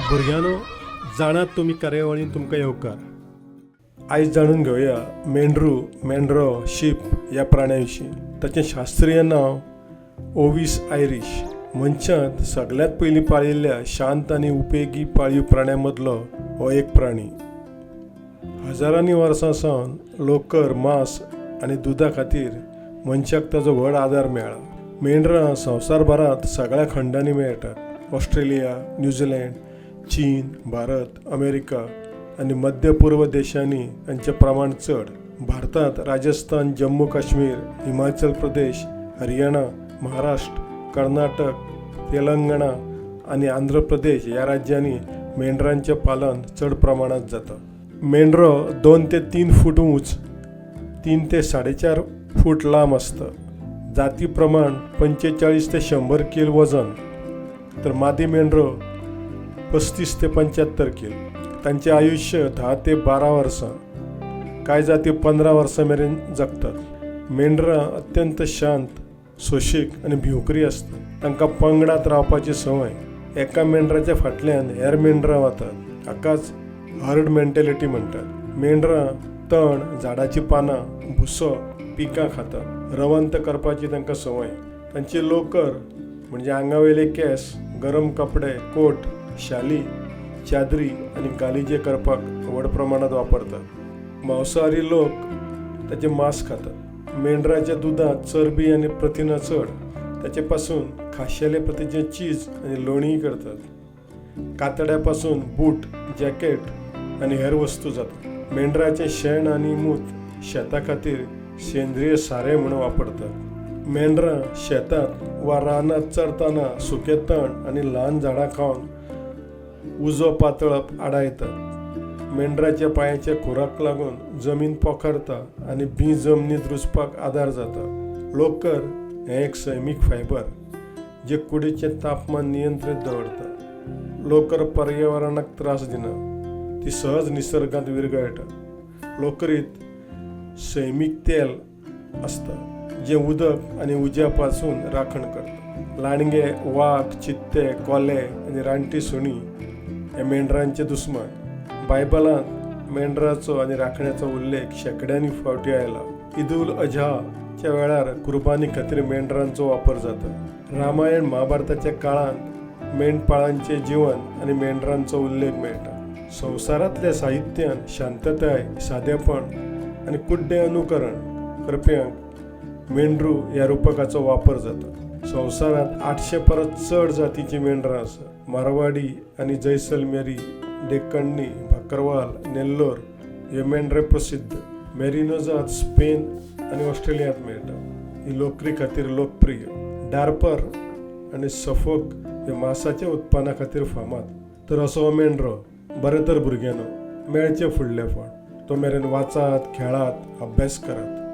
भुरग्यांनो, जाणात तुमी कार्यावळीन तुमकां येवकार. आयज जाणून घेवया मेंढरू, मेंढरो, शीप ह्या प्राण्या विशीं. ताचें शास्त्रीय नांव ओवीस आयरीश. मनशांत सगळ्यांत पयलीं पाळिल्ल्या शांत आनी उपेगी पाळीव प्राण्यां मदलो हो एक प्राणी. हजारांनी वर्सां सावन लोकर, मांस आनी दुदा खातीर मनशाक ताचो व्हड आदार मेळ्ळा. मेंढरां संवसारभरांत सगळ्या खंडांनी मेळटात. ऑस्ट्रेलिया, न्यूझीलंड, चीन, भारत, अमेरिका आनी मध्य पूर्व देशांनी तांचें प्रमाण चड. भारतांत राजस्थान, जम्मू काश्मीर, हिमाचल प्रदेश, हरियाणा, महाराष्ट्र, कर्नाटक, तेलंगणा आनी आंध्र प्रदेश ह्या राज्यांनी मेंढरांचें पालन चड प्रमाणांत जाता. मेंढरो 2 ते 3 फूट उंच, 3 ते 4.5 फूट लांब आसता. जाती प्रमाण 45 ते 100 कील वजन, तर मादी मेंढरो 35 ते 75 कील. तांचें आयुश्य 10 ते 12 वर्सां. कांय जाती 15 वर्सां मेरेन जगतात. मेंढरां अत्यंत शांत, सोंशीक आनी भिवकरी आसतात. तांकां पंगडांत रावपाची संवय. एका मेंढराच्या फाटल्यान हेर मेंढरां वतात. हाकाच हर्ड मेंटेलिटी म्हणटात. मेंढरां तण, झाडाचीं पानां, भुसो, पिकां खातात. रवंत करपाची तांकां संवय. तांची लोकर म्हणजे आंगावयले केंस, गरम कपडे, कोट, शाली, चादरी आनी गालिजे करपाक व्हड प्रमाणांत वापरतात. मांसाहारी लोक ताचें मांस खातात. मेंढराच्या दुदांत चरबी आनी प्रथिनां चड. ताचे पासून खाशेले प्रतीचें चीज आनी लोणीय करतात. कातड्या पासून बूट, जॅकेट आनी हेर वस्तू जातात. मेंढराचें शेण आनी मूत शेता खातीर सेंद्रीय सारें म्हूण वापरतात. मेंढरां शेतांत वा रानांत चरतना सुकें तण आनी ल्हान झाडां खावन उजो पातळप आडायतात. मेंढराच्या पांयाच्या खुराक लागून जमीन पोखरता आनी बीं जमनींत रुजपाक आदार जाता. लोकर हें एक सैमीक फायबर जें कुडीचें तापमान नियंत्रीत दवरता. लोकर पर्यावरणाक त्रास दिना. ती सहज निसर्गांत विरगळटा. लोकरीत सैमीक तेल आसता जें उदक आनी उज्या पासून राखण करता. लांडगे, वाग, चित्ते, कोले आनी रानटी सुणीं हे मेंढरांचे दुस्मान. बायबलांत मेंढराचो आनी राखण्याचो उल्लेख शेंकड्यांनी फावटी आयला. ईद उल अजहाच्या वेळार कुर्बानी खातीर मेंढरांचो वापर जाता. रामायण महाभारताच्या काळांत मेंढपाळांचें जीवन आनी मेंढरांचो उल्लेख मेळटा. संवसारांतल्या साहित्यांत शांतताय, सादेपण आनी कुड्डें अनुकरण करप्यांक मेंढरू ह्या रुपकाचो वापर जाता. संवसारांत 800 परस चड जातीचीं मेंढरां आसात. मारवाडी आनी जैसलमेरी, डेक्कनी, बकरवाल, नेल्लोर हे मेंढरे प्रसिद्ध. मेरिनो जात स्पेन आनी ऑस्ट्रेलियांत मेळटा. ही लोकरी खातीर लोकप्रिय. डार्पर आनी सफोक हे मांसाच्या उत्पन्ना खातीर फामाद. तर असो हो मेंढरो. बरें तर भुरग्यांनो, मेळचें फुडले फावट. तो मेरेन वाचात, खेळात, अभ्यास करात.